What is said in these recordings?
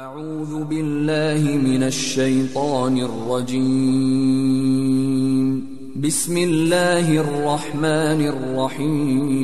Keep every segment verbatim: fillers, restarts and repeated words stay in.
أعوذ بالله من الشيطان الرجيم. بسم الله الرحمن الرحيم.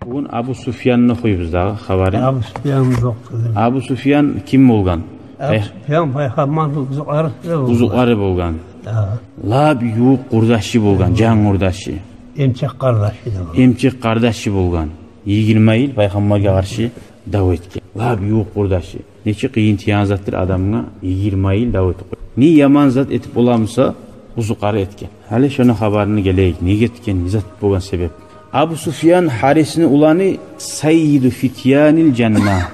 Бугюн Абу Суфьянны охуйбуз дагъы хабарын. Абу Суфьян узукъ. Абу Суфьян ким болгъан? Абу Суфьян пайхаммарны узукъары болгъан. Узукъары болгъан. Гьа. Лап ювукъ къурдашы болгъан, жан къурдашы. Эмчек къардашы да болгъан. Эмчек къардашы болгъан. Йигирма йыл пайхаммаргъа къаршы дав этген. Лап ювукъ къурдашы. Нече къыйын тиеген затдыр адамгъа йигирма йыл дав этип къой. Не яман зат этип боламыса, узукъары этген. Гьали шону хабарына гелейик. Неге этген, не зат болгъан себеп? Абу Суфьян Гьарисни уланы, саййиду фитьянил жанна.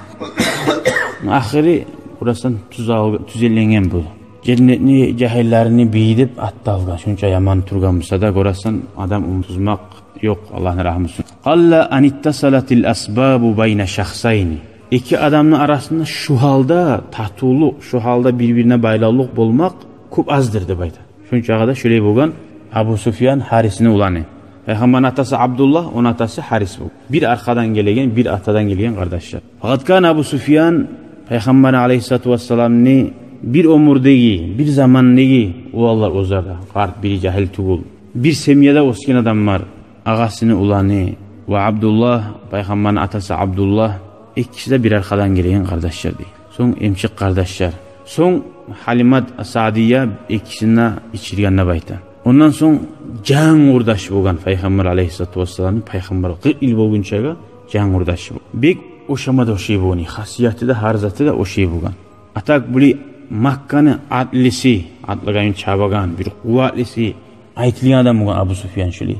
Ахыры къурасан тюз ал-, тюзеленген бу. Женнетни жагьиллерини бийи деп ат да алгъан. Шунча яман тургъан буса да, къурасан адам умутсузмакъ ёкъ, Аллагьны рагьмусу. Къалла ан иттасалатил асбабу байна шахсайни. Эки адамны арасында шу гьалда татывлукъ, шу гьалда бир-бирине байлавлукъ болмакъ кёп аздыр деп айта. Шунчагъа да шолай болгъан Абу Суфьян Гьарисни уланы. Пайхаммарны атасы Абдуллагь, ону атасы Гьарис болгъан. Бир аркъадан гелеген, бир атадан гелген къардашлар. Факъат кана Абу Суфьян пайхаммарны алайгьиссалату вассаламны бир оьмюрдеги, бир замандагъы уланлар оьзлер де, къарт, бири жагьил тюгюл. Бир семьяда оьсген адамлар, агъасыны уланы ва Абдуллагь, пайхаммарны атасы Абдуллагь, экиси де бир аркъадан гелеген къардашлар дей. Сонг эмчек къардашлар. Сонг Гьалимат Саъдия экисин де ичирген деп айта. Ондан сонг жан къурдаш болгъан пайхаммар алайгьиссалату вассаламны, пайхаммар къыркъ йыл болгъунчагъа жан къурдашы болгъан. Бек ошама да ошай болгъан, хасияты да, гьар заты да ошай болгъан. А так булай Макканы атлысы, атлыгъан, чабагъан, бир къуватлысы, айтылгъан адам болгъан Абу Суфьян шолай.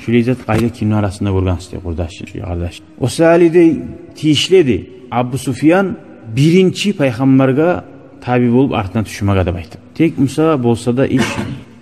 Шолай зат къайда, кимни арасында гёргенсиз дей, къурдаш, къардаш. О саялы дей тийишли эди Абу Суфьян биринчи пайхаммаргъа таби болуп артына тюшмеге деп айтып. Тек буса болса да иш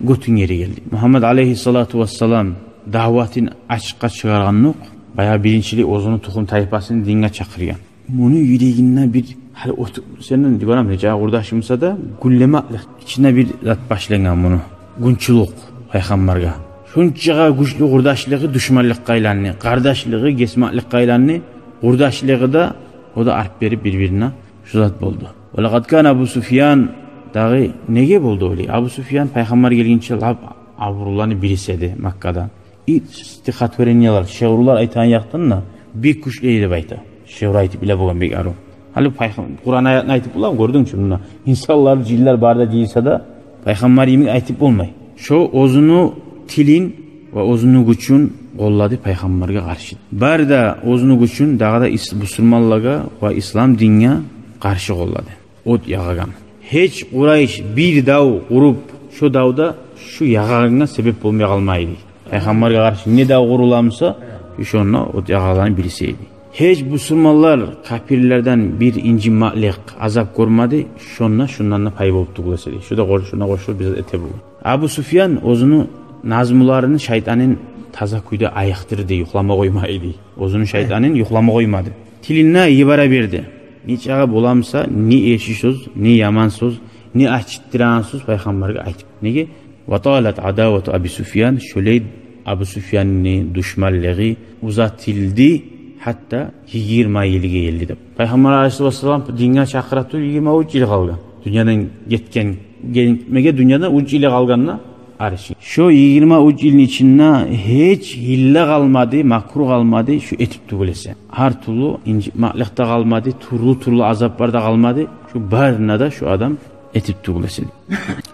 гётюн ери гелди. Мугьаммад алайгьиссалату вассалам даъватын ачыкъгъа чыгъаргъандокъ, баягъы биринчилей оьзюню тухум-тайпасын динге чакъыргъан. Муну юрегинде бир, гьали отур, сенден дигорам нече къурдашым буса да, гюнлемеклик, ичинде бир зат башлангъан муну. Гюнчюлюк пайхаммаргъа. Шунчагъа гючлю къурдашлыгъы душманлыкъгъа айланды, къардашлыгъы гесмекликге айланды, къурдашлыгъы да, о да арт берип бир-бирине, шу зат болду. Ва лакъад кана Абу Суфьян дагъы неге болду олай? Абу Суфьян пайхаммар гелгинче лап абурлуланы бириси эди Маккада. И стихотворениялар, шиърулар айтагъан якъдан да бек гючлю эди деп айта. Шиъру айтып биле болгъан бек арив. Гьали пайхам-, Къуран аятны айтып боламы, гёрдюнг чю мунда? Инсанлар, жинлер бары да жыйылса да, пайхаммар йимик айтып болмай. Шо оьзюню тилин ва оьзюню гючюн къоллады пайхаммаргъа къаршы. Бары да оьзюню гючюн дагъы да ис-, бусурманлагъа ва ислам динге къаршы къоллады. От ягъагъан. Гьеч Къурайш бир дав къуруп, шо давда шо ягъагъангъа себеп болмай къалмайды. Пайхаммаргъа къаршы не дав къуруламыса, шонда от ягъагъанланы бириси эди. Гьеч бусурманлар капирлерден бир инжинмеклик, азап гёрмеди, шонда шондан да пай болуп тюгюл эсе дей. Шо да къо-, шонда къошулуп бир зат эте болгъан. Абу Суфьян оьзюню назмуларын шайтанын таза кюйде айыкъдырды, юхлама къоймай эди. Оьзюню шайтанын юхлама къоймады. Тилин де йибере берди. Нечакъы боламыса, не эрши сёз, не яман сёз, не ачытдырагъан сёз пайхаммаргъа айтып. Неге? Ва талат адавату Аби Суфьян, шолай Абу Суфьянны душманлыгъы узатылды, гьатта йигирма йылгъа гелди деп. Пайхаммар алайгьиссалату вассалам динге чакъыра туруп йигирма уьч йыл къалгъан. Дюньядан гетген, гетмеге дюньядан уьч йыл къалгъанда, ариши. Шо йигирма уьч йылны ичинде гьеч гьилла къалмады, макру къалмады, шо этип тюгюл эсе. Гьар тюрлю инжитмеклик де къалмады, тюрлю-тюрлю азаплар да къалмады. Шо барын да шо адам этип тюгюл эсе.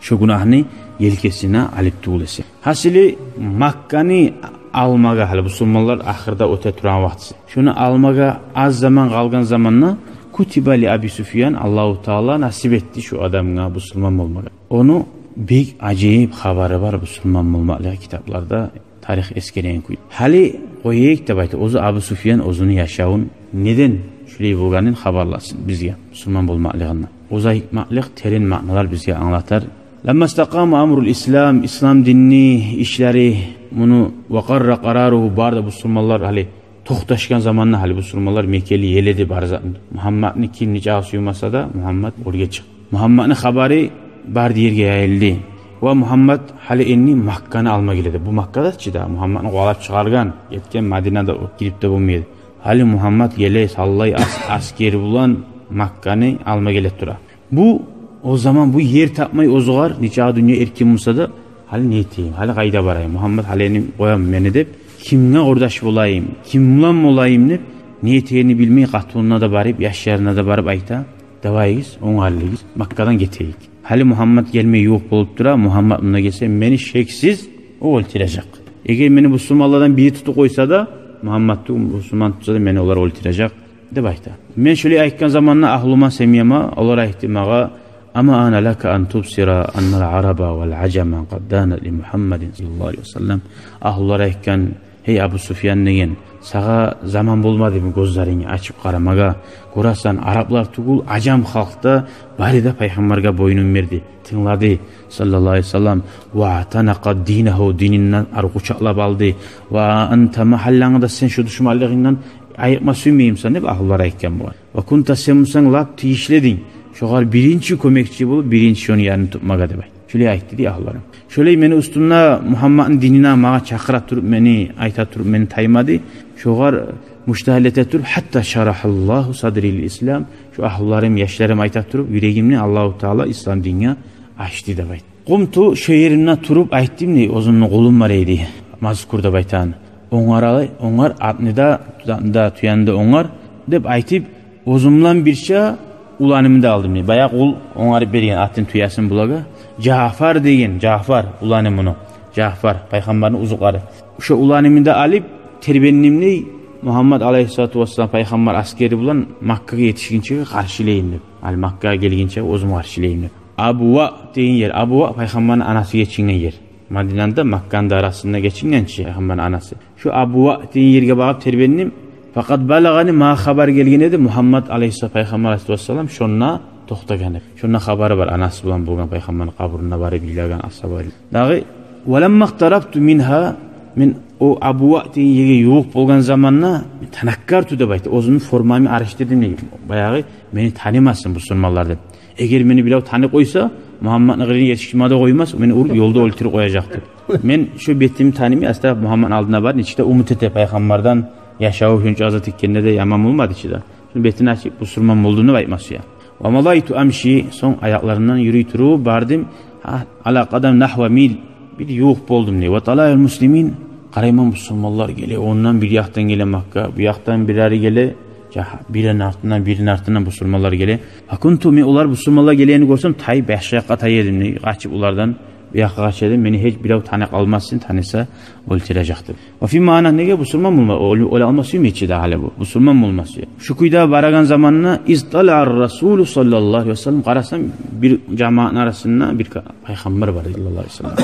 Шо гюнагьны елкесине алып тюгюл эсе. Гьасили, Макканы алмагъа, гьали бусурманлар ахырда оьте турагъан вакътиси. Шону алмагъа аз заман къалгъан заманда, кутиба ли Аби Суфьян, Аллагьу Таала насип этди шо адамгъа бусурман болмагъа. Ону бек ажайып хабары бар бусурман болмакълыгъы китапларда, тарих эсгереген кюй. Гьали къояйыкъ деп айта, оьзю Абу Суфьян оьзюню яшавун неден шулай болгъанын хабарласын бизге, бусурман болмакълыгъында. Оьзю айтмакълыкъ терен маъналар бизге англатар. Ламма стакъама амрул ислам, ислам динни ишлери муну, ва къарра къараругьу, бары да бусурманлар гьали токъташгъан заманда, гьали бусурманлар мекенли ел эди бары затны. Мугьаммадны ким нечакъы сюймесе де, Мугьаммад оьрге чыкъды. Мугьаммадны хабары бары да ерге яйылды. Ва Мугьаммад гьали энни Макканы алма геледи. Бу Маккада чы да, Мугьаммадны къувалап чыгъаргъан, гетген Мадинада о гирип де болмай эди. Гьали Мугьаммат геле, саллай ас-, асгери булан Макканы алма геле тура. Бу, о заман бу ер тапмай оьзюгер, нечакъы дюнья эркин буса да, гьали не этейим, гьали къайда барайым, Мугьаммат гьали къоямы мени деп, кимге къурдаш болайым, ким булан болайым деп, не этегенни билмей, къатынына да барып, яшларына да барып айта: «Давайгиз, онгарылыгъыз, Маккадан гетейик. Гьали Мугьаммат гелмей ювукъ болуп тура, Мугьаммат мунда гелсе, мени шексиз о оьлтюрежек. Эгер мени бусурманлардан бири тутуп къойса да, Мугьамматны бусурман тутса да, мени олар оьлтюрежек», — деп айта. Мен шолай айтгъан заманда агьлюме, семьяма, олар айтды магъа: «Ама ана лака ан тубсира аннал араба вал ажама къад данат ли Мугьаммадин саллаллагьу алайгьи ва саллам». Агьлюлер айтгъан: «Гьей Абу Суфьян, — деген, — сагъа заман болмадымы гёзлеринги ачып къарамагъа? Гёресен, араплар тюгюл, ажам халкъ да бары да пайхаммаргъа боюнун берди, тынглады, саллаллагьу алайгьи ва саллам, ва атанакъа динагьу, дининден ары къучакълап алды. Ва анта магьаллангда сен шо душманлыгъынгдан айыкъма сюймеймисен?» — деп агьлюлер айтгъан бугъар. «Ва кунта, сен бусанг лап тийишли эдинг шогъар биринчи кёмекчи болуп, биринчи шону янын тутмагъа», — деп айт. Шолай айтды дей агьлюлерим. Шолай мени уьстюмде Мугьамматны динине магъа чакъыра туруп, мени айта туруп, мени таймады. Шогъар мужтагьил эте туруп, гьатта шарагьаллагьу садри лил ислам. Шо агьлюлерим, яшларым айта туруп, юрегимни Аллагьу Таала ислам динге ачды деп айт. Къумту, шо еримде туруп айтдым дей, оьзюмню къулум бар эди, Мазкур деп айтагъан. Онгар, онгар атны да, тюяны да, тюяны да онгар деп айтып, оьзюм булан бирче уланымны да алдым дей. Баягъы къул онгарып берген атын, тюясын булагъа. Жаъфар деген, Жаъфар уланы муну. Жаъфар, пайхаммарны узукълары. Шо уланымны да алып, тербендим дей, Мугьаммат алайгьиссалату вассалам пайхаммар асгери булан Маккагъа етишгинчеге къаршылайым деп. Ал Маккагъа гелгинче оьзюм къаршылайым деп. Абва деген ер. Абва пайхаммарны анасы гечинген ер. Мадинаны да, Макканы да арасында гечинген чи пайхаммарны анасы. Шо Абва деген ерге багъып тербендим. Факъат балагъани, магъа хабар гелген эди, Мугьаммат алайгьиссалам, пайхаммар алайгьиссалату вассалам шонда токътагъан деп. Шонда хабары бар, анасы булан болгъан, пайхаммарны къабурунда барып йылагъан асгьабалар. Дагъы, ва ламма кътарабту мингьа, мен о Абва деген ерге ювукъ болгъан заманда, танаккарту деп айта, оьзюмню формамны алышдырдым дей. Баягъы, мени танымасын бусурманлар деп. Эгер мени бирев танып къойса, Мугьамматны къырыйына етишмеге де къоймас, мени уруп ёлда оьлтюрюп къояжакъ деп. Мен шо бетимни танымай, аста Мугьамматны алдына бардым, ичи де умут эте пайхаммардан, яшаву шунча азап текгенде де яман болмады ичи де. Шо бетин ачып, бусурман болдум деп айтма сюе. Ва мадайту амши, сонг аякъларымдан юрюй туруп бардым, гьа, ала къадам нагьва мил, бир ювукъ болдум дей. Ва талаал муслимин, къарайман, бусурманлар геле, ондан бир якъдан геле Макка, бу якъдан бирлери геле, жагь-, бирини артындан, бирини артындан бусурманлар геле. Ва кунту, мен олар бусурманлар гелегенни гёрсем, тайып, башгъа якъгъа тая эдим дей, къачып олардан бу якъгъа къача эдим, мени гьеч бирев танып къалмасын, таныса оьлтюрежек деп. Ва фи маъна, неге бусурман болма, оьл-, оьле алмас сюймей чи дагъы гьали бу, бусурман болма сюе. Шу кюйде барагъан заманда, из талаъар расулу саллаллагьу алайгьи ва саллам, къарасам, бир жамаатны арасында бир ка-, пайхаммар бар, саллаллагьу алайгьи ва саллам.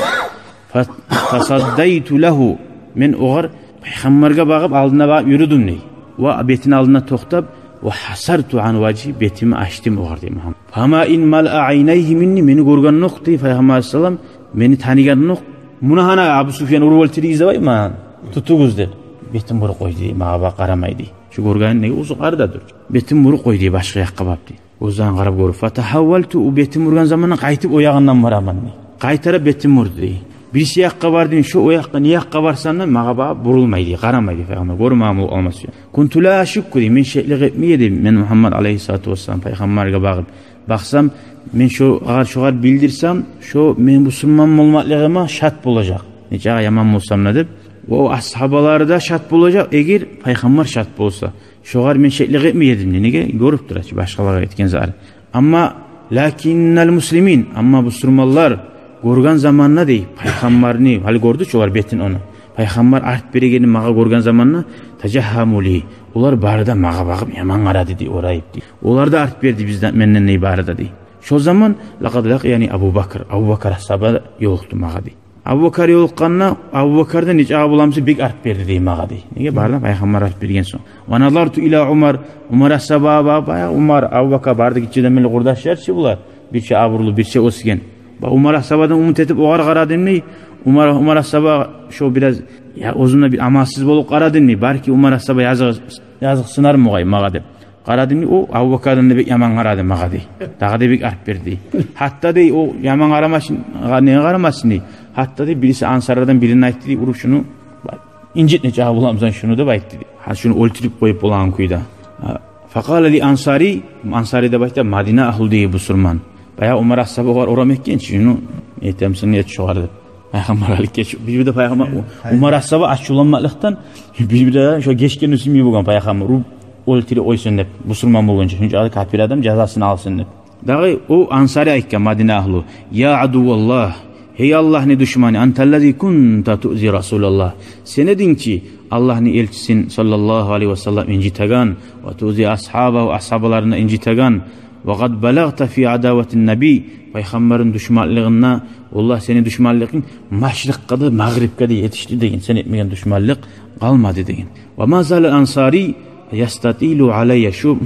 Фа-, фасаддайту лагьу, мен огъар, пайхаммаргъа багъып, алдына багъып юрюдюм дей. Ва бетини алдына токътап, ва гьасарту ан важгьи, бетимни ачдым огъар дей Мугьаммат. Фама ин малаа айнайгьи минни, мени гёргендокъ дей пайхаммар алайгьиссалам, мени таныгъандокъ, муна гьана Абу Суфьян уруп оьлтюрюгюз деп айтма, тутугъуз деп, бетин буруп къойду дей, магъа багъып къарамай дей. Шо гёргенин неге, узукъ арада дюр. Бетин буруп къойду дей, башгъа якъгъа бакъып дей. Оьзлерин къарап гёрюп, фатагьаввалту, о бетин бургъан заманда къайтып о ягъындан бараман дей. Къайтара бетин бурду дей. Бириси якъгъа бардым, шо о якъгъа, не якъгъа барсам да, магъа багъып бурулмай дей, къарамай дей пайхаммар. Гёрмегеним болуп къалма сюе. Кунту ла ашукку дей, мен шеклик этмей эдим, мен Мугьаммат алайгьиссалату вассалам пайхаммаргъа багъып бакъсам, мен шогъар, шогъар билдирсем, шо мен бусурман болмакълыгъыма шат болажакъ, нечакъы яман болсам да деп. Ва о асгьабалары да шат болажакъ, эгер пайхаммар шат болса. Шогъар мен шеклик этмей эдим дей, неге, гёрюп тура чы башгъалагъа этген зары. Амма, лакиннал муслимин, амма бусурманлар гёрген заманда дей пайхаммарны, гьали гёрдю чю олар бетин ону, пайхаммар арт берегенин магъа гёрген заманда, тажагьгьаму ли, олар бары да магъа багъып яман къарады дей, орайып дей. Олар да арт берди бизден, менден дей, бары да дей. Шо заман, лакъад лакъияни Абу Бакр, Абу Бакр асгьаба ёлукъду магъа дей. Абу Бакр ёлукъгъанда, Абу Бакр да нечакъы боламса бек арт берди дей магъа дей. Неге, бары да пайхаммар арт берген сонг. Ва назарту ила Умар, Умар асгьаба, ба-, баягъы Умар, Абу Бакр бары да гиччиден берли къурдашлар чы булар. Бирче абурлу, бирче оьсген. Ба, Умар асгьабадан умут этип огъар къарадым дей. Умар, Умар асгьаба шо бираз, я, оьзюмде бир амалсыз болуп къарадым дей. Балики Умар асгьаба языкъ, языкъсынар мугъай магъа деп. Къарадым дей, о Абу Бакрдан да бек яман къарады магъа дей. Дагъы да бек арт берди дей. Гьатта дей, о яман къарамасын, къа-, неге къарамасын дей. Гьатта дей, бириси ансарлардан бирине айтды дей, уруп шуну, ба-, инжитме чакъы боламысан шуну?» — деп айтды. «Гьа, шуну оьлтюрюп къоюп болагъан кюйде». Гьа. Факъала ли ансари, ансари деп айтды, Мадина агьлу дей бусурман. Баягъы Умар асгьаба огъар орам этген чи, шуну этемисен, эт шогъар деп. Пайхаммар алып геч, бир-бирде пайхаммар, Умар асгьаба ачувланмакълыкъдан, бир-бирде шо гечгенни сюймей болгъан пайхаммар, уруп оьлтюрюп къойсун деп, бусурман болгъунча, шунча капир адам жазасын алсын деп. Дагъы о ансари айтгъан, Мадина агьлу: «Я адувваллагь, гьей Аллагьны душманы, анта ллази кунта туъзи Расулаллагь. Сен эдинг чи Аллагьны элчисин, саллаллагьу алайгьи ва саллам, инжитеген, ва туъзи асгьабагьу, асгьабаларын инжитеген, ва къад балагъта фи адавати ннабий, пайхаммарны душманлыгъында, валлагь, сени душманлыгъынг машрикъгъа да, магърибге де етишди», — деген. «Сен этмеген душманлыкъ къалмады», — деген. Ва ма зала ансари ястатилу алайя. Шу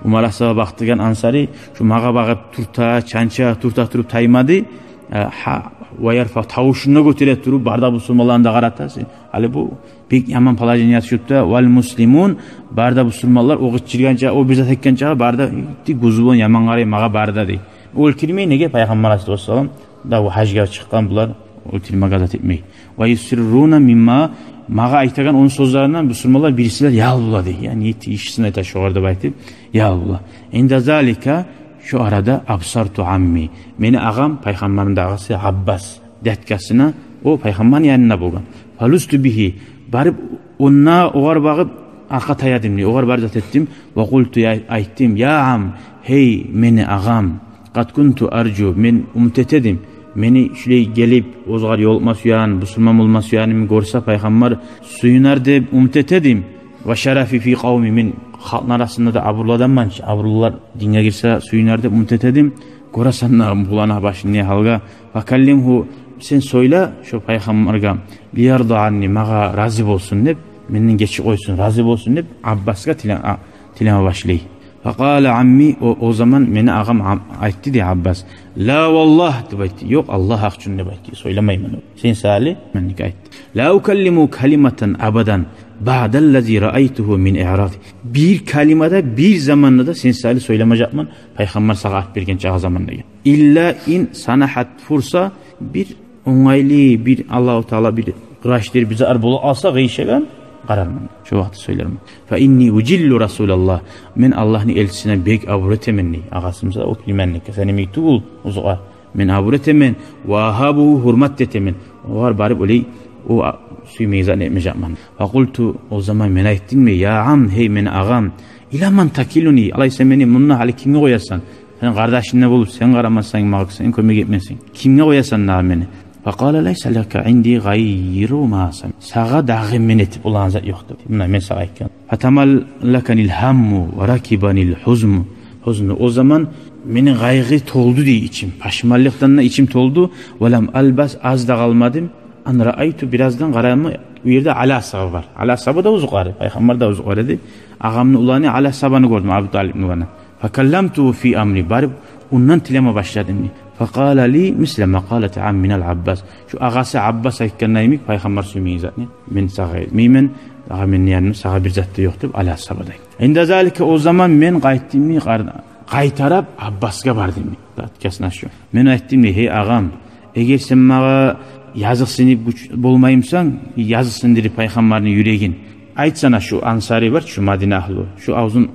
Умар асгьаба бакъдыргъан ансари шу магъа багъып тюрте, чанча, тюрте туруп таймады. Э, гьа, ва ярфа, тавушун да гётере туруп, бары да бусурманланы да къарата. Гьали бу бек яман положение тюшюп де, вал муслимун, бары да бусурманлар о къычыргъанча, о бир зат этгенче, бары да тик гёзю булан яман къарай магъа бары да, дей. Оьлтюрмей, неге, пайхаммар алайгьиссалату вассалам да, о гьажгъа чыкъгъан булар, оьлтюрмеге зат этмей. Ва юсирруна мимма, магъа айтагъан ону сёзлеринден бусурманлар бирисилер ял бола, дей. Яни, ишисин айта шогъар деп айтып, ял бола. Инда залика, шо арада, абсарту амми, мени агъам, пайхаммарны да агъасы Аббас, дядькасына, о пайхаммарны янында болгъан. Фалузту бигьи, барып онда огъар багъып аркъа таядым, дей, огъар барып зат этдим. Ва къулту, я, айтдым: «Я ам, гьей мени агъам, къад кунту аржу, мен умут этедим, мени шулай гелип, оьзюгер ёлукъма сюеген, бусурман болма сюегеними гёрсе пайхаммар, сююнер деп умут этедим. Ва шарафи фи къавми, мен халкъны арасында да абурлу адамман чы, абурлулар динге гирсе сююнер деп умут этедим. Гёресен де, буланы башы не гьалгъа. Факаллимгьу, сен сёйле шо пайхаммаргъа, лиярда анни, магъа рази болсун деп, менден гечип къойсун, рази болсун деп, Аббасгъа тиле-, а, тилеме башлай». Факъала амми, о, о заман мени агъам, ам, айтды, дей, Аббас: «Ла валлагь», — деп айтды. «Ёкъ, Аллагь гьакъ учун», — деп айтды. «Сёйлемеймен, сен саялы», — мендиге айтды. «Ла укаллиму калиматан абадан баъдаллази раайтугьу мин иъради». Бир калима да, бир заманда да сен саялы сёйлемежекмен, пайхаммар сагъа ат берген чакъы заман, деген. «Илла ин санахат фурса», бир онгайлы, бир Аллагьу Таала бир къырач дер, бир зат бола къалса, къыйышагъан, къарарман. Шо вакъти сёйлермен. «Фа инни ужиллу Расулаллагь». Мен Аллагьны элчисине бек абур этемен, дей. Агъасымса о племянникге, сени йимик тюгюл, оьзюгер. Мен абур этемен, ва агьабугьу, гьюрмат этемен. Огъар барып олай, о, а, сюймеген затны этмежекмен. Факъулту, о заман мен айтдым, дей: «Я ам, гьей мени агъам, ила ман такилуни? Алайса мени мунда гьали кимге къоясан? Сен къардашым да болуп, сен къарамасанг магъа, сен кёмек этмесенг, кимге къоясан дагъы мени?» Факъала: «Лайса лака инди гъайру ма сами». Сагъа дагъы мен этип болагъан зат ёкъ, деп. Муна мен сагъа айтгъан. Фатамаллаканил гьамму ва ракибанил гьузну. Гьузну. О заман мени къайгъы толду, дей, ичим. Пашманлыкъдан да ичим толду. Ва лам албас, аз да къалмадым. Ан раайту, бираздан къарамы, о ерде Али асгьаба бар. Али асгьаба да оьзюгер, пайхаммар да оьзюгер эди. Агъамны уланы Али асгьабаны гёрдюм, Абу Талипни уланы. Факалламтугьу фи амри, барып ондан тилеме башладым, дей. Факъала ли мисла макъалати амминал Аббас. Шо агъасы Аббас айтгъанда йимик, пайхаммар сюймеген затны мен сагъа этмеймен, дагъы мени янымда сагъа бир зат да ёкъ, деп Али асгьаба да айтды. Инда залика, о заман мен къайтдым, дей, къар-, къайтарып Аббасгъа бардым, дей. Дядькасына шо. Мен айтдым, дей: «Гьей агъам, эгер сен магъа языкъсынып гюч болмаймысан, языкъсындырып пайхаммарны юрегин, айтсана, шо ансари бар чы, шо Мадина агьлу, шо авзун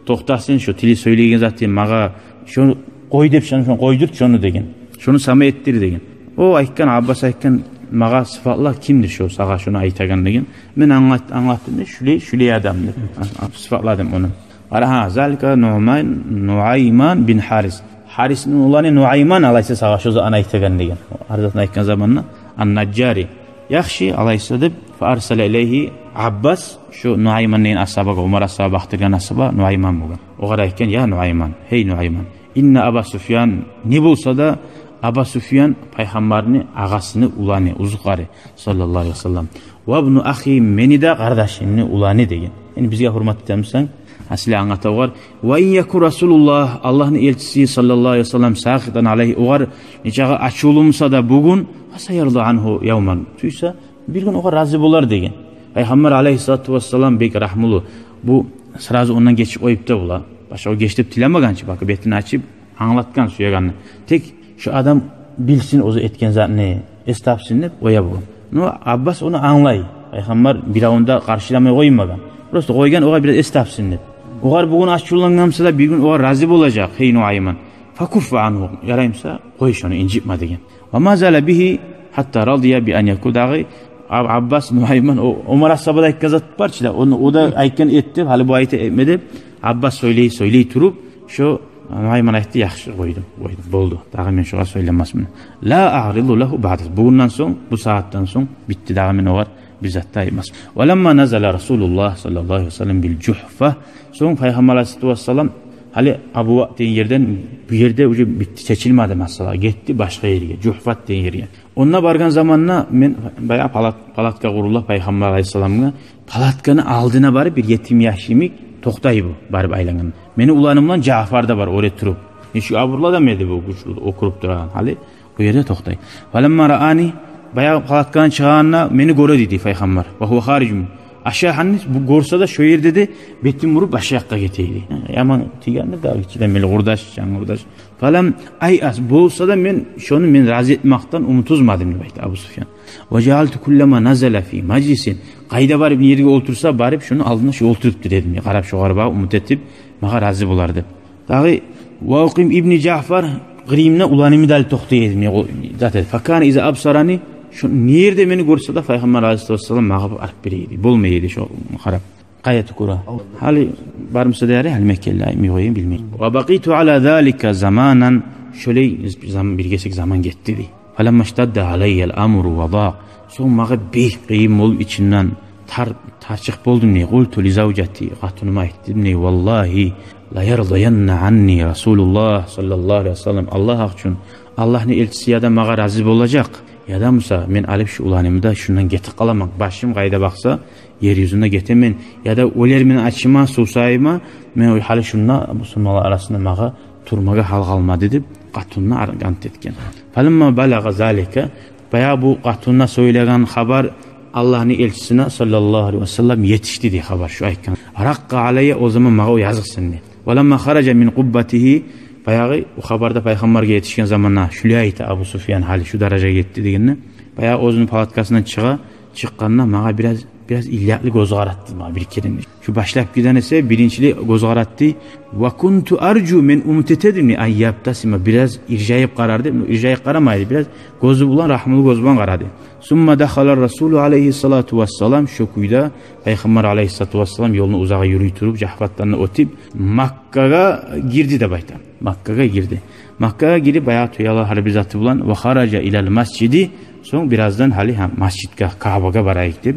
токътасын, шо тили сёйлейген затын магъа, шону къой деп, шону, шону къойдурт шону, деген. Шону сама этдир», — деген. О айтгъан, Аббас айтгъан: «Магъа сыфатла, кимдир шо сагъа шону айтагъан?» — деген. Мен англат-, англатдым, дей, шулай, шулай адам деп. А, а, сыфатладым ону. Къара, гьа, залика Нуъман, Нуайман бин Гьарис. Гьарисни уланы Нуайман, алайса, сагъа шо затны айтагъан, деген. Гьар затны айтгъан заманда, ан-Нажжари. Яхшы, алайса, деп, фа арсала илайгьи Аббас, шо Нуайман деген асгьабагъа, Умар асгьаба бакъдыргъан асгьаба Нуайман болгъан. Огъар айтгъан: «Я Нуайман, гьей Нуайман, инна Аба Суфьян, не болса да, Аба Суфьян пайхаммарны агъасыны уланы, оьзюгери, саллаллагьу алайгьи ва саллам. Ва ибну ахи, мени де къардашымны уланы», — деген. Яни бизге гьюрмат этемисен, асли англата огъар. «Ва ин якун Расулуллагь, Аллагьны элчиси, саллаллагьу алайгьи ва саллам, сахитан алайгьи, огъар нечакъы ачувлумуса да бугюн, фа саярда ангьу явман, сюйсе, бир гюн огъар рази болар», — деген. Пайхаммар, алайгьиссалату вассалам, бек рагьмулу. Бу сразу ондан гечип къоюп да бола. Башгъа о геч деп тилемеген чи, бакъ, бетин ачып, англатгъан сюегенни. Тек шо адам билсин оьзю этген затны, эс тапсын деп къоя болгъан. Но Аббас ону англай. Пайхаммар биревню де къаршыламай къоймагъан. Просто къойгъан огъар бираз эс тапсын деп. Огъар бугюн ачувлангъан буса да, бир гюн огъар рази болажакъ, гьей Нуайман. Факуффа ангьу, ярай буса, къой шону, инжитме деген. Ва ма зала бигьи гьатта радия би ан якул, дагъы Аб-, Аббас, Нуайман, о, Омар асгьаба да айтгъан зат бар чы да, ону, о да айтгъан эт деп, гьали бу айта этме деп, Аббас сёйлей, сёйлей туруп, шо Нуайман айтды: «Яхшы, къойдум, къойдум, болду. Дагъы мен шогъар сёйлемесмен. Ла агъризу лагьу баъда. Бугюнден сонг, бу сагьатдан сонг битди, дагъы мен огъар бир зат да айтмасман». Ва ламма назала Расулуллагь саллаллагьу алайгьи ва саллам бил Жугьфа. Сонг Пайхаммар алайгьиссалату вассалам гьали Абва деген ерден, бу ерде уже битди, чечилмеди масъала, гетди башгъа ерге, Жугьфа деген ерге. Онда баргъан заманда мен баягъы палат-, палатка къурула Пайхаммар алайгьиссаламгъа, палатканы алдына барып, бир етим яш йимик токътай бу, барып айлангъан. Мени уланым булан Жаъфар да бар оьре туруп. Нечик абурлу адам эди бу, гючлю, окъуруп турагъан. Гьали о ерде токътай. Фаламма раани, баягъы палаткадан чыгъагъанда мени гёре дейди Пайхаммар. Ва гьува харижун. Ашагьанны бу гёрсе де, шо ерде де бетин буруп башгъа якъгъа гете эди. Яман тийгенди дагъы, гиччиден берли къурдаш, жан къурдаш. Фалам айъас, болса да мен шону мен рази этмекден умут уьзмедим деп айта Абу Суфьян. Ва жаалту куллама назала фи мажлисин, къайда барып не ерге олтурса, барып шону алдына шо олтуруп тура эдим, къарап шогъар багъып, умут этип, магъа рази болар деп. Дагъы ва укъим ибни Жаъфар, къырыйымда уланымны да алып токътай эдим, не о зат эди. Факана иза абсарани, шо не ерде мени гёрсе де, Пайхаммар алайгьиссалату вассалам магъа барып бере эди, болмай эди шо къарап. Къайда тюкюре. Гьали бармыса да ярай, гьали мекенли айтмай къояйым, билмеймен. Ва бакъийту ала залика заманан, шолай зам-, бир кесек заман гетди дей. Фаламма иштадда алайял амру ва дакъ. Сонг магъа бек къыйын болуп, ичимден тар-, тарчыкъ болдум дей. Къулту ли завжати, къатыныма айтдым дей: «Валлагьи ла ярдаянна анни Расулуллагь саллаллагьу алайгьи ва саллам». Аллагь гьакъ учун, Аллагьны элчиси яда магъа рази болажакъ, яда буса мен алып шу уланымны да шундан гетип къаламан. Башым къайда бакъса, ер юзюнде гетемен, яда оьлермен ачымдан, сувсайымдан, мен гьали шунда бусурманлар арасында магъа турмагъа гьал къалмады деп, къатынына ар-, ант этген. Фаламма балагъа залика, баягъы бу къатынына сёйлеген хабар Аллагьны элчисине саллаллагьу алайгьи ва саллам етишди дей хабар, шу айтгъан. Ракъкъа алайя, о заман магъа о языкъсынды. Ва ламма хаража мин къуббатигьи, баягъы о хабар да Пайхаммаргъа етишген заманда, шулай айта Абу Суфьян, гьали шу даражагъа етди дегенде, баягъы оьзюню палаткасындан чыгъа, чыкъгъанда магъа бираз, бираз иллакълы гёз къаратды магъа бир керен. Шу башлап гирген эсе, биринчилей гёз къаратды. Ва кунту аржу, мен умут эте эдим дей, ан ябтасима, бираз иржайып къарар деп, ну, иржайып къарамайды, бираз гёзю булан, рагьмулу гёз булан къарады. Сумма дахала Расулу алайгьиссалату вассалам, шо кюйде Пайхаммар алайгьиссалату вассалам ёлну узагъы юрюй туруп, Жагьфатдан да оьтюп, Маккагъа гирди деп айта. Маккагъа гирди. Маккагъа гирип, баягъы тюелер, гьар бир заты булан, ва хаража илал масжиди, сонг бираздан гьали, гьа, масжидге, Каабагъа барайыкъ деп,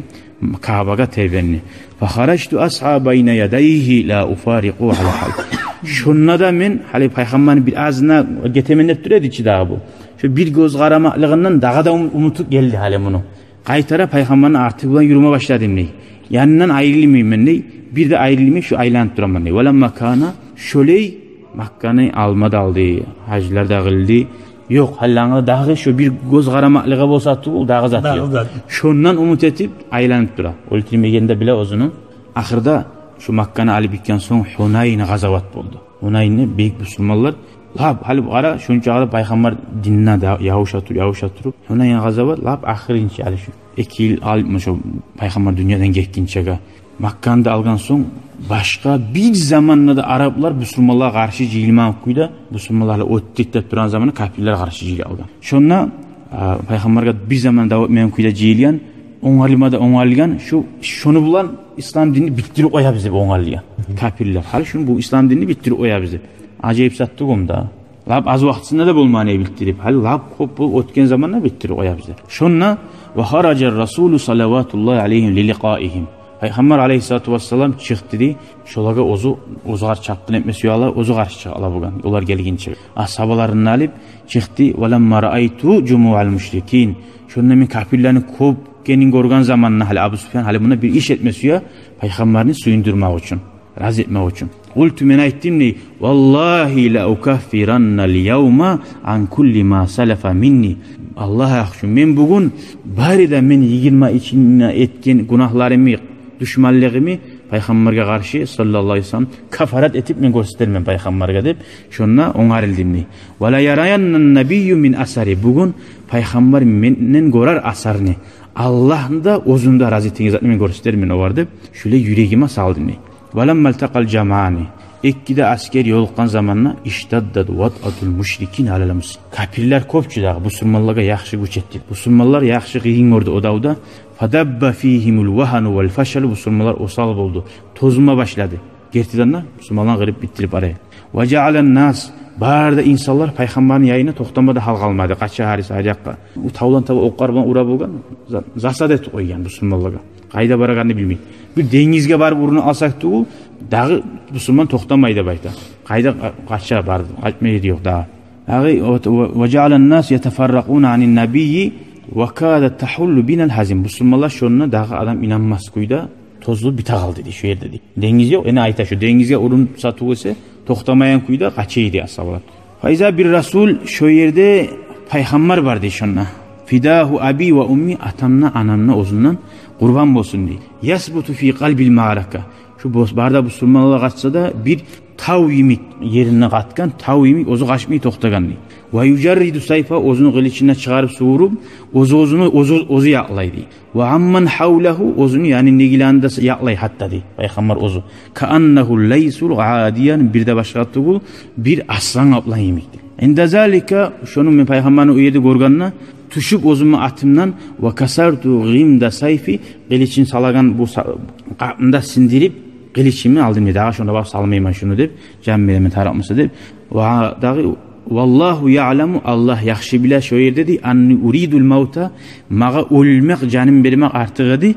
Каабагъа тебренди. Фа харажту асъа байна ядайгьи ла уфарикъу ала гьал. Шонда да мен гьали Пайхаммарны бир азына гетемен деп тура эди чи дагъы бу. Шо бир гёз къарамакълыгъындан дагъы да ум-, умуту гелди гьали муну. Къайтара Пайхаммарны арты булан юрюме башладым дей. Янындан айрылмайман дей, бир де айрылмай, шу айланып тураман дей. Ва ламма кана, шолай Макканы алма да алды, гьажлар да къылды. Ёкъ, гьали ангъа дагъы шо бир гёз къарамакълыгъы болса тюгюл, дагъы зат ёкъ. Дагъы зат. Шондан умут этип айланып тура. Оьлтюрмеген де биле оьзюню. Ахырда шо Макканы алып битген сонг Гьунайн къазават болду. Гьунайнны бек бусурманлар, лап, гьали къара, шунча къадар Пайхаммар динине де ябуша тур-, ябуша туруп, Гьунайн къазават лап ахырынчы, гьали шу эки йыл алып, муна шо Пайхаммар дюньядан гетгинчеге. Макканы да алгъан сонг, башгъа бир заманда да араплар бусурманлагъа къаршы жыйылмагъан кюйде, бусурманлар оьтдюк деп турагъан заманда капирлер къаршы жыйылып алгъан. Шонда, а, Пайхаммаргъа бир заманда дав этмеген кюйде жыйылгъан, онгарылма да онгарылгъан, шу, шону булан ислам динни битдирип къоябыз деп онгарылгъан. Капирлер, гьали шуну, бу ислам динни битдирип къоябыз деп. Ажайып зат тюгюлмю дагъы? Лап аз вакътисинде де болмагъан эди битдирип, гьали лап кёп болуп оьтген заманда битдирип къоябыз деп. Шонда ва хаража Расулу салаватуллагьи алайгьи ли ликъаигьим. Пайхаммар алайгьиссалату вассалам чыкъды дей, шолагъа оьзю, оьзюгер чапгъын этме сюе, оьзю къаршы чыгъа бугъар, олар гелгинче. Асгьабаларын алып чыкъды. Ва ламма раайту жумуал мушрикин. Шонда мен капирлени кёп экенин гёрген заманда, гьали Абу Суфьян, гьали мунда бир иш этме сюе, Пайхаммарны сююндюрмек учун, рази этмек учун. Къулту, мен айтдым дей: «Валлагьи ла укаффиранна ал-явма ан кулли ма салафа минни». Аллагь гьакъ учун, мен бугюн бары да мен йигирма ичинде этген гюнагьларымны, душманлыгъымны Пайхаммаргъа къаршы, саллаллагьу алайгьи ва саллам, каффарат этип мен гёрсетермен Пайхаммаргъа деп, шонда онгарылдым дей. «Ва ла яраянна ан-набийю мин асари». Бугюн Пайхаммар менден гёрер асарны. Аллагьны да, оьзюмню де рази этеген затны мен гёрсетермен огъар деп, шулай юрегиме салдым дей. Ва ламма илтакъал жамъани, эки де асгер ёлукъгъан заманда, иштаддат ватъатул мушрикин алал муслимин. Капирлер кёп чю дагъы, бусурманлагъа яхшы гюч этди. Бусурманлар яхшы къыйын гёрдю о давда. Фадабба фигьимул вагьну вал фашалу, бусурманлар осал болду, тозулма башлады. Гертиден де, бусурманланы къырып битдирип бара. Ва жаъалан нас, бары да инсанлар пайхаммарны янына токътама да гьал къалмады, къача гьариси гьар якъгъа. О тавлан таба окълар булан ура болгъан, за-, засада этип къойгъан бусурманлагъа. Къайда барагъанны билмей. Бир денгизге барып урунуп алсакъ тюгюл, дагъы бусурман токътамай деп айта. Къайда къа-, къача барды, къачма ери ёкъ дагъы. Дагъы, ва, ва, ва жаъалан нас ятафарракъуна анин набийи ва кадат тагьуллу бинал гьазим. Бусурманлар шонда дагъы адам инанмас кюйде тозулуп бите къалды дей, шо ерде дей. Денгиз ёкъ, яна айта, шо денгизге урунса тюгюл эсе, токътамайгъан кюйде къача эди асгьабалар. Фаиза бир расул, шо ерде пайхаммар бар дей шонда. Фидагьу аби ва умми, атамны, анамны оьзюнден къурбан болсун дей. Ясбуту фи къалбил маърака. Шо бос-, бары да бусурманлар къачса да, бир тав йимик, ерине къатгъан тав йимик, оьзю къачмай токътагъан дей. Ва южарриду сайфа, оьзюню къылычын да чыгъарып сувуруп, оьзю оьзюню, оьзю, оьзю якълай дей. Ва амман гьавлагьу, оьзюню, яни, негилерин де якълай гьатта дей пайхаммар оьзю. Кааннагьу лайсул гьадиян, бир де башгъа тюгюл, бир аслан, къаплан йимик дей. Инда залика, шону мен пайхаммарны о ерде гёргенде, тюшюп оьзюмню атымдан, ва касарту гъимда сайфи, къылычын салагъан бу са-, къапны да сындырып, къылычымны алдым дей, дагъы шонда барып салмайман шуну деп, жан беремен тарыкъ буса деп. Ва дагъы, валлагьу яъламу, Аллагь яхшы биле шо ерде дей, анни уридул мавта, магъа оьлмек, жаным бермек артыкъ эди,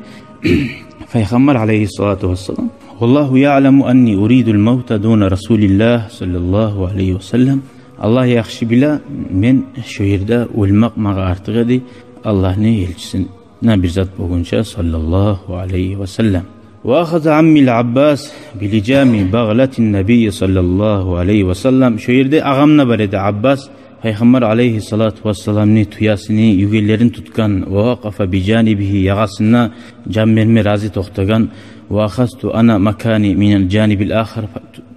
пайхаммар алайгьиссалату вассалам. Валлагьу яъламу анни уридул мавта дуна расулиллагь саллаллагьу алайгьи ва саллам. Аллагь яхшы биле, мен шо ерде оьлмек магъа артыкъ эди Аллагьны элчисин на бир зат болгъунча, саллаллагьу алайгьи ва саллам. Ва ахаза аммил Аббас билижами багълатин набийи саллаллагьу алайгьи ва саллам. Шо ерде агъам да бар эди, Аббас, пайхаммар алайгьиссалату вассаламны тюесини югенлерин тутгъан. Ва вакъафа бижанибигьи, ягъасында жан берме рази токътагъан. Ва ахазту ана макани минал жанибил ахар,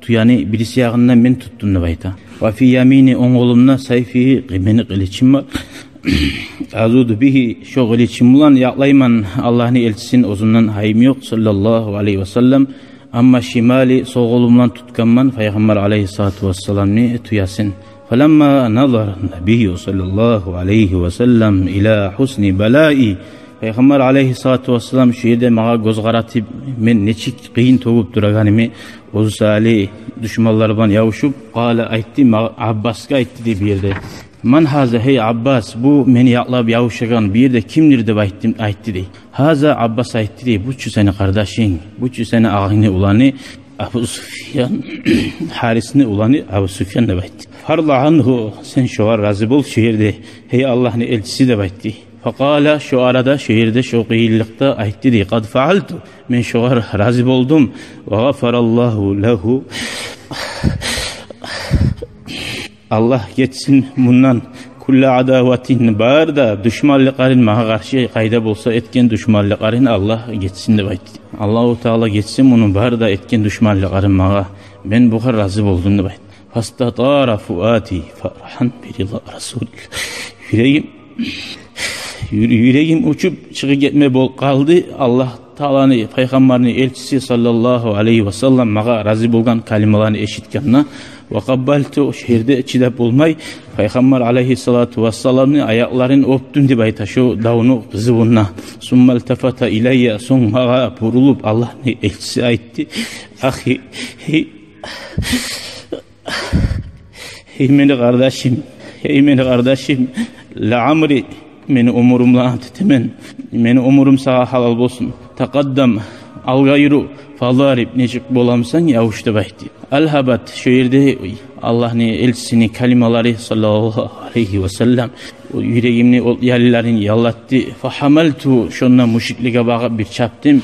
тюени бириси ягъындан мен тутдум деп айта. Ва фи ямини, онг къолумда, сайфи, мени къылычым бар. Азуду бигьи, шо къылычым булан якълайман Аллагьны элчисин, оьзюнден гьайым ёкъ, саллаллагьу алайгьи ва саллам. Амма шимали, сол къолум булан тутгъанман пайхаммар алайгьиссалату вассаламны тюесин. Фаламма назара набийю саллаллагьу алайгьи ва саллам ила гьусни балаи, пайхаммар алайгьиссалату вассалам шо ерде магъа гёз къаратып, мен нечик къыйын тёгюп турагъаным, оьзю саялы душманлар булан ябушуп, къала, айтды, магъа, Аббасгъа айтды дей бу ерде. Ман гьаза, гьей Аббас, бу мени якълап ябушагъан бу ерде кимдир деп айтды, айтды дей. Гьаза, Аббас айтды дей, бу чу сени къардашынг, бу чу сени агъангны уланы Абу Суфьян, Гьарисни уланы Абу Суфьян деп айтды. Фарда ангьу, сен шогъар рази бол шо ерде, гьей Аллагьны элчиси, деп айтды. Факъала, шо арада, шо ерде, шо къыйынлыкъда айтды дей, къад фаалту, мен шогъар рази болдум. Ва гъафараллагьу лагьу. Аллагь гечсин мундан, кулла адаватин, бары да душманлыкъларын, магъа къаршы къайда болса этген душманлыкъларын Аллагь гечсин деп айтды. Аллагьу Таала гечсин муну бары да этген душманлыкъларын магъа. Мен бугъар рази болдум деп айтды. Фастатара фуади фарагьан бирила расулиллагь. Юрегим, юр-, юрегим учуп чыгъып гетме бол-, къалды. Аллагь Тааланы, пайхаммарны элчиси саллаллагьу алайгьи ва саллам магъа рази болгъан калималаны эшитгенде, ва къаббалту, шо ерде чыдап болмай, пайхаммар алайгьиссалату вассаламны аякъларын оьпдюм деп айта, шо давну къызывунда. Сумма илтафата илайя, сонг магъа бурулуп, Аллагьны элчиси айтды: «Ахи, гьей, гьей, мени къардашым, гьей, мени къардашым, ла амри, мени оьмюрюм булан ант этемен, мени оьмюрюм сагъа гьалал болсун. Такъаддам, алгъа юрю, фадариб, нечик боламсан, ябуш», — деп айтды. Алгьабат, шо ерде Аллагьны элчисини калималары, саллаллагьу алайгьи ва саллам, юрегимни ол ялларын яллатды. Фагьамалту, шонда мушриклеге багъып бир чапдым.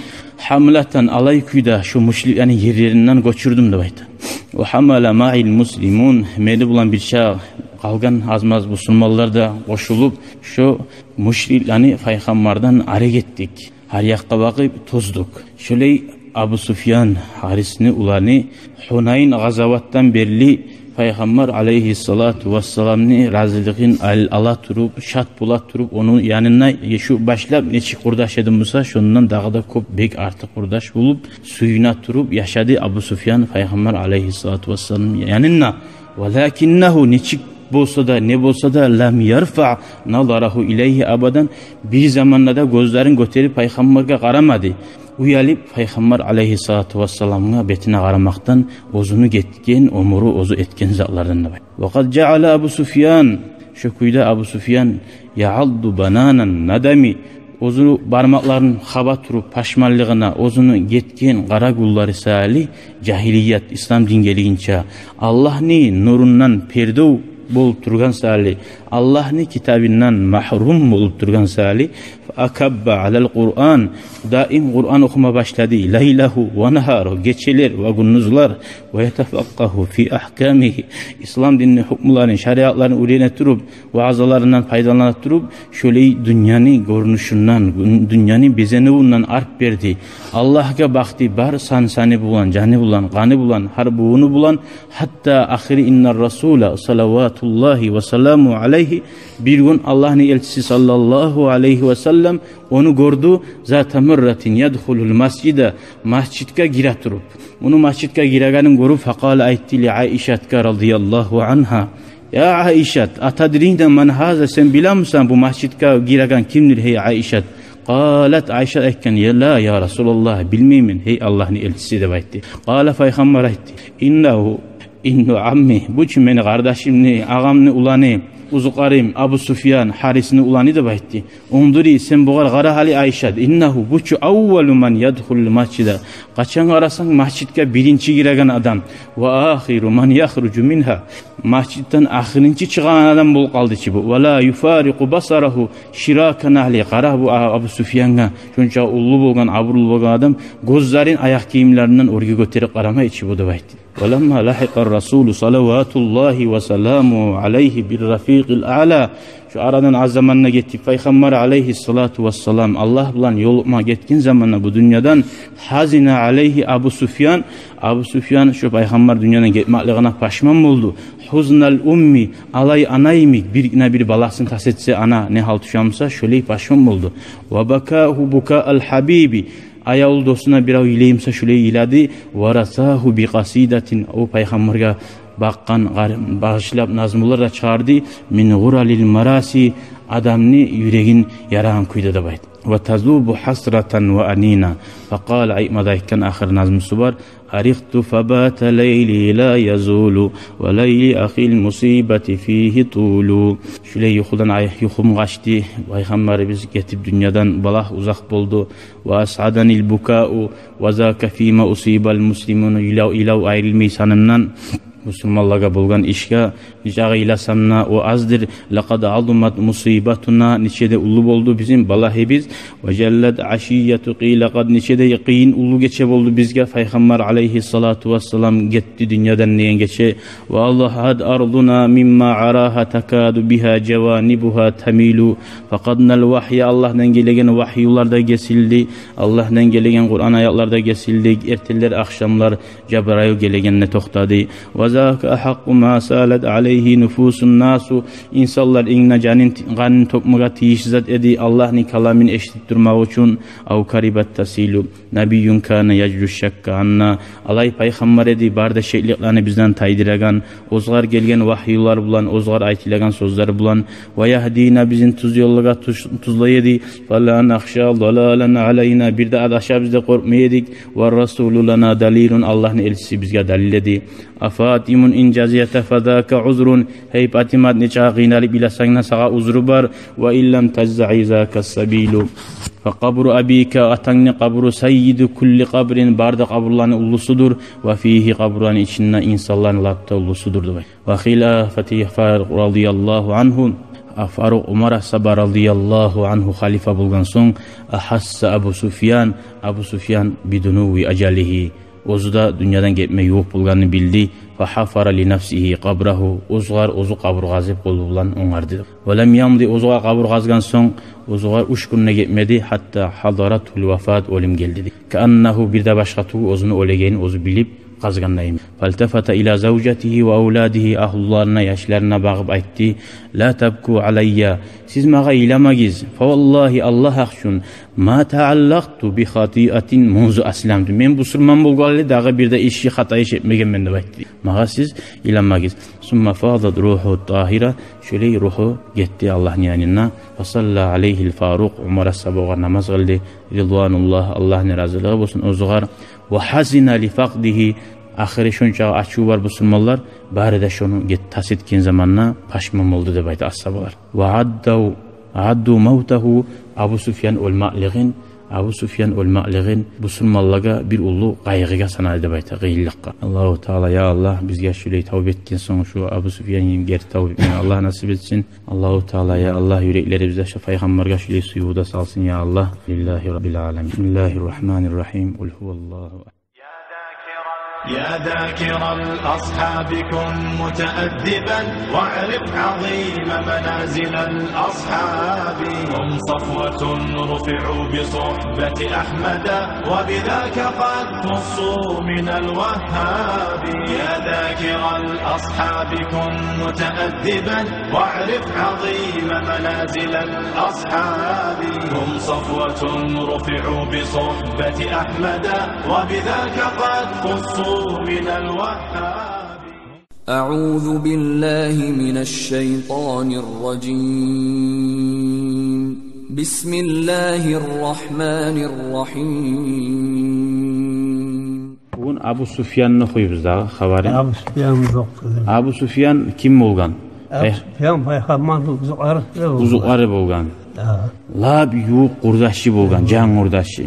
Гьамлатан, алай кюйде шо мушриклени ерлеринден гёчюрдюм деп айта. Ва гьамала маъил муслимун, мени булан бирче къалгъан аз-маз бусурманлар да къошулуп, шо мушриклени пайхаммардан арек этдик. Гьар якъгъа багъып тоздукъ. Шолай Абу Суфьян, Гьарисни уланы, Гьунайн къазаватдан берли Пайхаммар алайгьиссалату вассаламны разилигин ал-, ала туруп, шат бола туруп, ону янында шу башлап нечик къурдаш эди буса, шондан дагъы да кёп, бек артыкъ къурдаш болуп, сююне туруп яшады Абу Суфьян Пайхаммар алайгьиссалату вассаламны янында. Валакиннагьу, нечик болса да, не болса да, лам ярфаъ назарагьу илайгьи абадан, бир заманда да гёзлерин гётерип Пайхаммаргъа къарамады. Уялып Пайхаммар алайгьиссалату вассаламгъа бетине къарамакъдан, оьзюню гетген оьмюрю оьзю этген затлардан да бар. Ва къад жаъала Абу Суфьян, шо кюйде Абу Суфьян, яъадду бананан надами, оьзюню бармакъларын хаба туруп пашманлыгъына, оьзюню гетген къара гюнлери саялы, жагьилият, ислам дин гелгинче, Аллагьны нурундан пердев болуп тургъан саялы, Аллагьны китабындан магьрум болуп тургъан саялы, фа акабба алал Къуръан, даим Къуръан охума башлады, лайлагьу ва нагьарагьу, гечелер ва гюндюзлер, ва ятафакъкъагьу фи агькамигьи, ислам динни гьукмуларын, шариатларын уьйрене туруп, ваъзаларындан пайдалана туруп, шолай дюньяны гёрюнюшюнден, дюньяны безенивюнден арт берди. Аллагьгъа бакъды бар сан-саны булан, жаны булан, къаны булан, гьар бувуну булан, гьатта ахыры, иннар расула салаватуллагьи ва саламу алайгьи, бир гюн Аллагьны элчиси саллаллагьу алайгьи ва саллам ону гёрдю, зата марратин ядхулул масжида, масжитге гире туруп. Ону масжитге гирегенин гёрюп, факъала, айтды ли Айшатгъа радияллагьу ангьа: «Я Айшат, атадрина ман гьаза, сен билемисен бу масжитге гиреген кимдир, гьей Айшат?» Къалат, Айшат айтгъан: «Я ла, я Расулаллагь, билмеймен, гьей Аллагьны элчиси», — деп айтды. Къала, Пайхаммар айтды: «Иннагьу ибну амми, бу чу мени къардашымны, агъамны уланы, узукъарим Абу Суфьян, Гьарисни уланы», — деп айтды. «Унзури, сен бугъар къара гьали, Айшат. Иннагьу, бу чу аввалу ман ядхулул масжида. Къачан къарасанг, масжитге биринчи гиреген адам. Ва ахиру ман яхружу мингьа. Масжитден ахырынчы чыгъагъан адам болуп къалды чы бу. Ва ла юфарикъу басарагьу ширака нагьли». Къара бу А-, Абу Суфьянгъа, шонча уллу болгъан, абурлу болгъан адам, гёзлерин аякъ гийимлеринден оьрге гётерип къарамай чы бу, деп айтды. «Ва ламма лагьикъар расулу салаватуллагьи ва саламу алайгьи бир рафикъил аъла». Шо арадан аз заманда гетип, Пайхаммар алайгьиссалату вассалам Аллагь булан ёлукъма гетген заманда бу дюньядан, гьазина алайгьи Абу Суфьян, Абу Суфьян шо Пайхаммар дюньядан гетмеклигине пашман болду. Гьузнал умми, алай ана йимик, бир гине бир баласын тас этсе, ана не гьал тюше буса, шолай пашман болду. Ва бакагьу букаал гьабиби, аявлу досуна бирев йылай буса, шолай йылады. Ва расагьу би къасидатин, о Пайхаммаргъа бакъгъан къар-, багъышлап назмулар да чыгъарды. Мин гъуралил мараси, адамны юрегин ярагъан кюйде деп айтды. Ва тазубу гьасратан ва анина. Факъала, айтма да айтгъан, ахыр назмусу бар. Арихту фабата лайли ла язулу, ва лайли ахил мусибати фигьи тулу. Шулай юхудан ай-, юхум къачды. Пайхаммарыбыз гетип дюньядан балагь узакъ болду. Ва асъаданил букау, ва зака фима усибал муслимун. Йылав, йылав айрылмай санымдан. Мусулманлагъа болгъан ишге нечакъы йыласам да, о аздыр. Лакъад азумат мусибатуна, нече де уллу болду бизин балагьыбыз. Ва жаллат ашияту къилакъад, нече де къыйын уллу гече болду бизге, Пайхаммар алайгьиссалату вассалам гетди дюньядан деген гече. Ва азгьат ардуна мимма арагьа такаду бигьа жаванибугьа тамилу. Факъаднал вагья, Аллагьдан гелеген вагьюлар да гесилди, Аллагьдан гелеген Къуран аятлар да гесилди. Эртенлер, ахшамлар Жабрайыл гелегенде токътады. Ва зака агьакъкъу ма салат алайгьи нуфусун насу. Инсанлар инг де жанын, къанын тёкмеге тийишли зат эди, Аллагьны каламын эшитип турмакъ учун. Ав карибат тасилу. Набийюн кана яжду шакка анна. Алай пайхаммар эди, бары да шекликлени бизден тайдырагъан, оьзгъар гелген вагьюлар булан, оьзгъар айтылагъан сёзлер булан. Ва ягьдина, бизин тюз ёллагъа тюз-, тюзлей эди. Фала нахша далалан алайна, бир де адашабыз деп къоркъмай эдик. Ва расулу лана далилун, Аллагьны элчиси бизге далил эди. А Фатимун ин жазита фазака узрун. Гьей Патимат, нечакъы къыйналып йыласанг да, сагъа узру бар. Ва ин лам тажзаи зака сабилу. Фа къабру абика, атангны къабру, саййиду кулли къабрин, бары да къабурланы уллусудур. Ва фигьи, къабурланы ичинде инсанланы лап да уллусудур деп. Ва хилафати Фарукъ радияллагьу ангьу, Фарукъ Умар асгьаба радияллагьу ангьу халифа болгъан сонг, агьасса Абу Суфьян, Абу Суфьян бидунуви ажалигьи, оьзю де дюньядан гетме ювукъ болгъанын билди. Фа гьафара ли нафсигьи къабрагьу, оьзгъар оьзю къабур къазып къолу булан онгарды. Ва лам ямди, оьзгъар къабур къазгъан сонг, оьзгъар уьч гюн де гетмеди, гьатта гьадаратгьул вафат, оьлюм гелди. Кааннагьу, бир де башгъа тюгюл, оьзюню оьлегенин оьзю билип, къазгъанда йимик. فالتفت إلى زوجته وأولاده, агьлюлерине, яшларына багъып айтды: لا تبكوا علي, сиз магъа йыламагъыз. فوالله, Аллагь гьакъ учун, ما تعلقت بخطيئة منذ أسلمت, мен бусурман болгъанлы дагъы бир де иш, хата иш этмегенмен деп айтды. Магъа сиз йыламагъыз. ثم فاضت روحه الطاهرة, шолай ругьу гетди Аллагьны янына. فصلى عليه الفاروق, Умар асгьаба огъар намаз къылды, رضوان الله, Аллагьны разилиги болсун оьзюгер. وحزن لفقده, ахыры шончакъы ачуву бар бусурманлар, бары да шону гет-, тас этген заманда пашман болду деп айта асгьабалар. وعدوا, عدوا موته, Абу Суфьян оьлмеклигин, Абу Суфьян оьлмеклигин бусурманлагъа бир уллу къайгъыгъа санады деп айта, къыйынлыкъгъа. Аллагьу Таала, я Аллагь, бизге шулай тавба этген сонг, шу Абу Суфьян йимик герти тавба этмеге Аллагь насип этсин. Аллагьу Таала, я Аллагь, юреклерибизде шу пайхаммаргъа шулай сююв де салсын, я Аллагь. لله رب العالمين. بسم الله الرحمن الرحيم. قل هو الله أحد. يا ذاكر الأصحاب كن متأدبا، واعرف عظيم منازل الأصحاب. هم صفوة رفعوا بصحبة أحمد، وبذاك قد خصوا من الوهاب. يا ذاكر الأصحاب كن متأدبا، واعرف عظيم منازل الأصحاب. هم صفوة رفعوا بصحبة أحمد، وبذاك قد خصوا من الوهاب. أعوذ بالله من الشيطان الرجيم. بسم الله الرحمن الرحيم. Бугюн Абу Суфьянны охуйбуз дагъы хабарын. Абу Суфьян зокъ. Абу Суфьян ким болгъан? Абу Э? Суфьян пайхаммарны узукълары болгъан. Узукълары болгъан. Да. Лап ювукъ къурдашы болгъан, жан къурдашы.